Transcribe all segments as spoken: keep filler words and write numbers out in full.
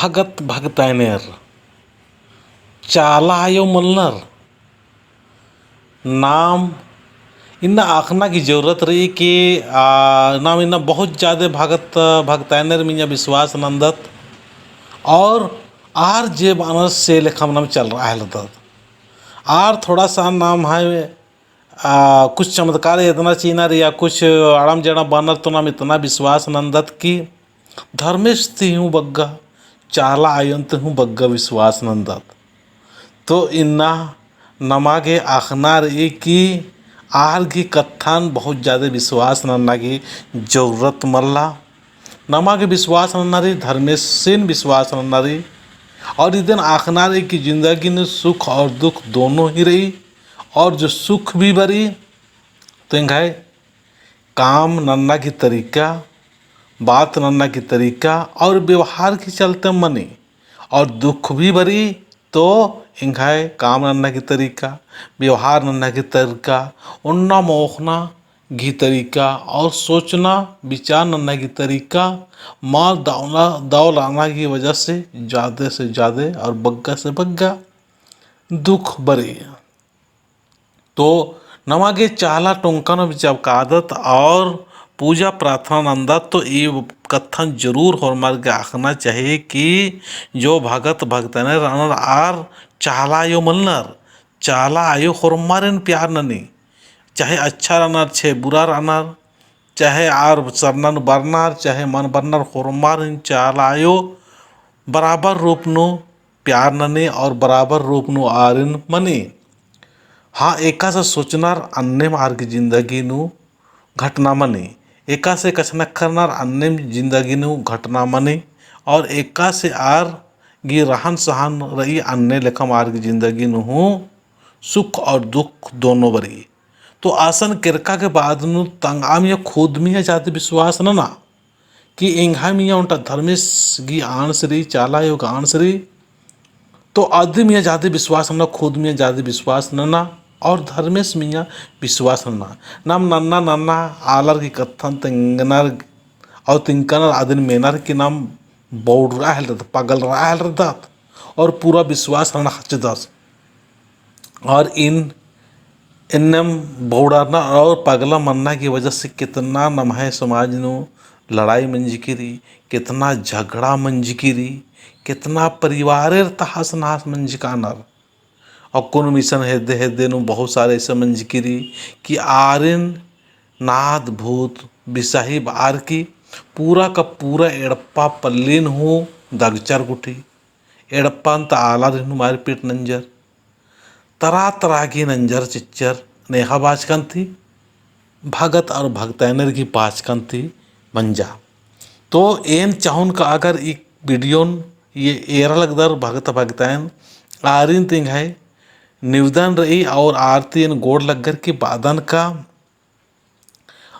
भगत भगतैनेर चाला आयो मलनर। नाम इन्ना अख़ना की जरूरत रई कि, आ, नाम इन्ना बहुत जादे भगत भगतैनेर मइय्याँ विश्वास नन्दत और आर जे बअनर से लेखम नाम चलरआ हेलरदत। आर थोड़ा सा नाम है, आ, कुछ चमत्कार एदना चिअनर या कुछ अड़म जड़म बअनर तो नाम इतना विश्वास नन्दत कि धर्मेस ती हूँ बग्गा, चाला आयोन ती हूँ बग्गा विश्वास नन्दत। तो इन्ना नमा गे अख़ना रई कि आर गही कत्थन बहुत जादे विश्वास नन्ना की जरूरत मल्ला। नमा गे विश्वास नन्ना रई, धर्मेसिन विश्वास नन्ना रई। और इदिन अख़ना रई कि जिंदगी नू सुख और दुख दोनों ही रई। और जो सुख भी बरई तो एंग्है काम नन्ना की तरीका, बात नन्ना की तरीका और व्यवहार की चलते मनी। और दुख भी बरई तो एंग्है काम नन्ना की तरीका, व्यवहार नन्ना की तरीका, ओन्ना मोख़ना गही तरीका और सोचना विचार नन्ना गही तरीका मा दौला दौलाना की वजह से जादे से जादे और बग्गा से बग्गा दुख बरई। तो नमा गे चाला टोंका नू बिचाव कादत और पूजा प्रार्थना नन्दत तो ई कत्थन जरूर होरमर गे अख़ना चाही कि जो भगत भगतैनेर रअनर आर चाला आयो मलनर, चाला आयो होरमारिन प्यार ननी, चाहे अच्छा रअनर, चाहे बुरा रअनर, चाहे आर सरना नू बरनर, चाहे मल बरनर, होरमारिन चाला आयो बराबर रूप नू प्यार ननी और बराबर रूप नू आरिन मनी। हाँ, एकासे सोचनर अन्नेम आर गही जिंदगी नू घटना मनी, एकासे कछनखरनर अन्नेम जिंदगी नू घटना मनी, और एकासे आर गही रहन सहन रई अन्ने लेखम आर गही जिंदगी नू हूँ सुख और दुख दोनों बरई। तो असन केरका के बाद नू तंगआ मइय्याँ खुद मइय्याँ जादे विश्वास नना कि एंग्है मइय्याँ ओन्टा धर्मेस गही आंस रई, चाला आयो गही आंस रई। तो अदी मइय्याँ जादे विश्वास नना, खुद मइय्याँ जादे विश्वास नना और धर्मेस मइय्याँ विश्वास नना। नाम नन्ना नन्ना आलर गही कत्थन तेंगनर और तिंकनर अदिन मेनर कि नाम बौड़रआ हेलरदत, पगलरआ हेलरदत और पूरा विश्वास नना खचदस। और इन एन्नेम बौड़रना और पगला मन्ना की वजह से केतना नम्है समाज नू लड़ाई मंजकी रई, केतना झगड़ा मंजकी रई, केतना परिवारेर तहस नहस मंजकानर। अक्कुन मिसन हेद्दे हेद्दे नू बहुत सारे ऐसे मंजकी रई कि आरिन नाद भूत बिसाही बअर की पूरा का पूरा एड़पा पल्लिन हूँ दगचर गुट्ठी। एड़पन ता आलारिन हूँ मारपीट नंजर। तरा तरा की नंजर चिच्चर नेहा बाचकन ती भगत और भगतैनेर की बाचकन ती मंजा। तो एन चाहुन का अगर ई video न ये एरा लगदर भगत भगतैन आरिन तिंग्है निवेदन रई और आर ती एन गोड़ लग्गर की बअदन का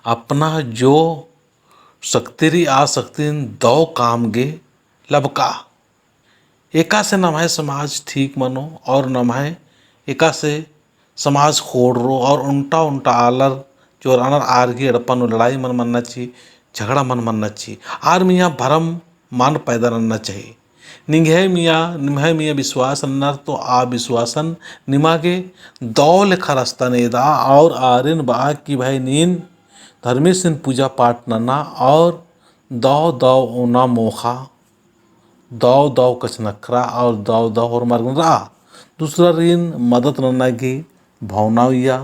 अपना जो शक्ति रई आ शक्तिन दौ काम गे लबका। एकासे नम्है समाज ठीक मनो और नम्है एकासे समाज खोड़रो और ओन्टा ओन्टा आलर जो रअनर आर गही एड़पा नू लड़ाई मल मन्ना ची, झगड़ा मल मन्ना ची। आर मइय्याँ भरम मल पैदा नन्ना चाही। निंग्है मइय्याँ, निम्है मइय्याँ विश्वास नन्नर तो आ विश्वासन निमा गे दौ लेखा रस्ता नेदा और आरिन बआ कि भाई नीन धर्मेसिन पूजा पाठ नना और दौ दौ ओना मोखा दौ दौ कछनखरा और दौ दौ होरमारिन रआ। दूसरारिन मदद नन्ना गही भावना उइया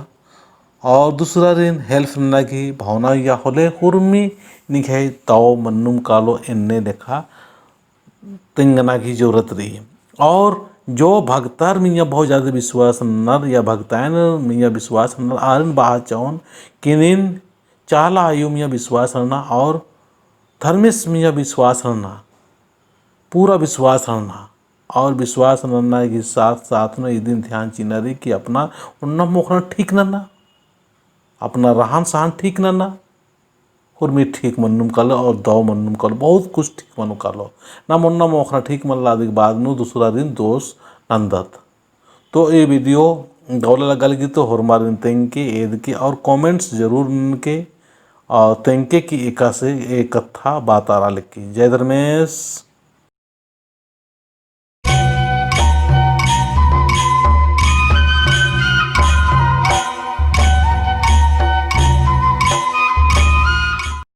और दूसरारिन help नन्ना गही भावना उइया होले हुरमी निंग्है दौ मन्नुम कालो एन्ने लेखा तेंगना गही जरूरत रई। और जो भगतर मइय्याँ बहुत ज्यादा विश्वास नन्नर या भगतैन मइय्याँ विश्वास नन्नर आरिन बआ चाओन कि नीन चाला आयो मइय्याँ विश्वास नना और धर्मेस मइय्याँ विश्वास नना, पूरा विश्वास नना। और विश्वास नन्ना के साथ साथ नू इदिन ध्यान चिअना रई कि अपना ओन्ना मोख़ना ठीक नना, अपना रहन सहन ठीक नना। हुरमी ठीक मन्नुम कालो और दौ मन्नुम कालो, बहुत कुछ ठीक मन्नुम कालो। नाम ओन्ना मोख़ना ठीक मल्ला अदिक बाद नू दूसरारिन दोष नन्दत। तो ए video दौले लग्गा लगी तो होरमारिन तेंगके, एदके और comments जरूर ननके और तेंगके कि एकासे ए कत्था बातारा लगी। जय धर्मेस।